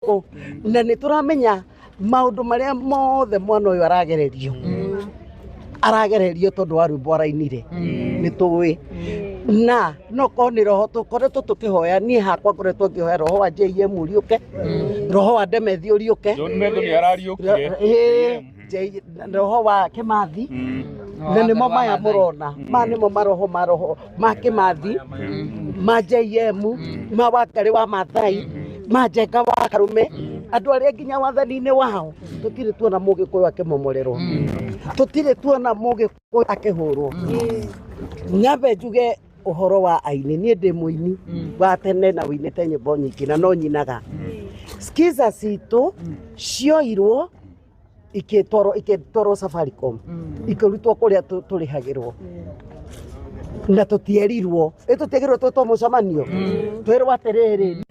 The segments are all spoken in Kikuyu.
Ũrĩkũ, na nĩ tũramenya maũndũ marĩa mothe mwana ũyũ aragererio, aragererio tondũ wa rwĩmbo arainire. Nĩ tũĩ na no korwo nĩ roho tũkoretwo tũkĩhoya. Niĩ hakwa ngoretwo ngĩhoya roho wa JM ũriũke, roho wa Ndemethi ũriũke. John Methu nĩ arariũkire. Ĩĩ, roho wa Kĩmathi, na nĩmo maya mũrona, maya nĩmo maroho, maroho ma Kĩmathi, ma JM, ma Wangarĩ wa Mathai, ma Njenga wa Karume, andũ arĩa nginya wathani-inĩ wao tũtirĩ tuona Mũgĩkũyũ akĩmomorerwo, tũtirĩ tuona Mũgĩkũyũ akĩhũrwo. Nyambe njuge ũhoro wa aini. Niĩ ndĩ mũini wa tene na wĩinĩte nyĩmbo nyingĩ na no nyinaga. Skiza citũ cioirwo ikĩtwarwo Safaricom, ikĩrutwo kũrĩa tũrĩhagĩrwo na tũtierirwo. Ĩ tũtiagĩrwo twĩtwo mũcemanio twĩrwo atĩrĩrĩ,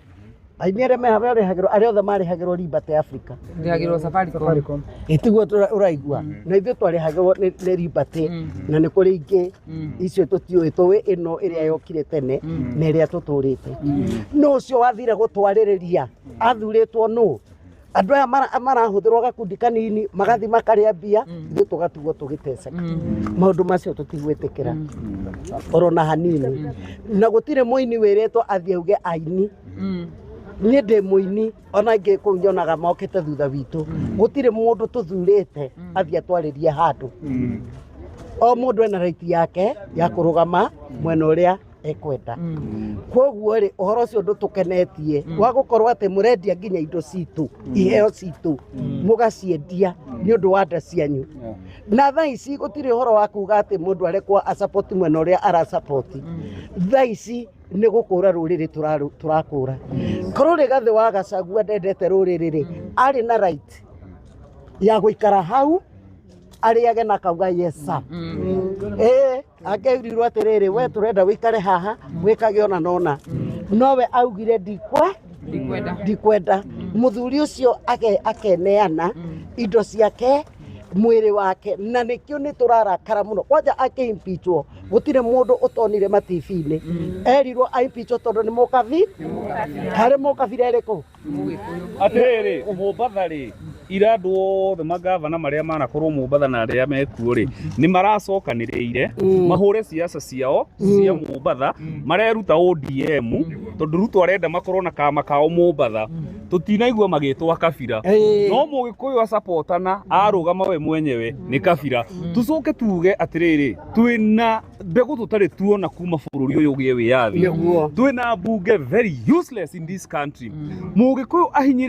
aini arĩa me haha marĩhagĩrwo, arĩa othe marĩhagĩrwo Liberty Africa? Ndĩhagĩrwo Safaricom. Ĩtiguo ũraigua? Na ithuĩ twarĩhagĩrwo nĩ Liberty, na nĩ kũrĩ ingĩ icio tũtiũĩ. Tũĩ ĩno ĩrĩa yokire tene na ĩrĩa tũtũrĩte. No ũcio wathire gũtwarĩrĩria athurĩtwo nũ? Andũ aya marahũthĩrwo gakundi kanini magathi makarĩa mbia, ithuĩ tũgatigwo tũgĩteceka. Maũndũ macio tũtigwĩtĩkĩra oro na hanini, na gũtirĩ mũini wĩrĩtwo athiĩ auge aini. Niĩ ndĩ mũini, ona ingĩ kũu nyonaga mokĩte thutha witũ. Gũtirĩ mũndũ tũthurĩte athiĩ atwarĩrie handũ. O mũndũ ena right yake ya kũrũgama mwena ũrĩa ekwenda. Koguo rĩ, ũhoro ũcio ndũtũkenetie wa gũkorwo atĩ mũrendia nginya indo citũ, iheo citũ mũgaciendia nĩ ũndũ wa nda cianyu. Na thaa ici gũtirĩ ũhoro wa kuga atĩ mũndũ arekwo acapoti mwena ũrĩa aracapoti. Thaa ici nĩ gũkũra rũrĩrĩ tũrakũra. Korwo Rigathĩ wa Gachagua ndendete rũrĩrĩ rĩ, arĩ na right ya gũikara hau arĩage na kauga, "Yes sir." Ĩĩ, angĩrirwo atĩrĩrĩ, "We tũrenda wĩikare haha wĩkage ona nona," nowe augire, "Ndikwe Ndikwenda." Ndikwenda. Mũthuri ũcio akeneana indo ciake, mwĩrĩ wake, na nĩkĩo nĩ tũrarakara mũno. Kwanja akĩimpeachwo gũtirĩ mũndũ ũtonire matibi-inĩ. Erirwo aimpeachwo tondũ nĩ mũkabi. Harĩ mũkabira ĩrĩkũ? Atĩrĩrĩ, Mombatha rĩ, ira andũ othe magavana marĩa manakorwo Mombatha na arĩa mekuo rĩ, nĩ maracokanĩrĩire mahũre siasa ciao cia Mombatha. Mareruta ODM tondũ Ruto arenda makorwo na kama kao Mombatha. Tũtinaigua magĩtwo kabira, no Mũgĩkũyũ acapotana arũgama we mwenyewe nĩ kabira. Tũcoke tuge atĩrĩrĩ, twĩna mbegũ tũtarĩ tuona kuma bũrũri ũyũ ũgĩe wĩyathi. Twĩna mbunge very useless in this country. Mũgĩkũyũ ahinyĩrĩirio.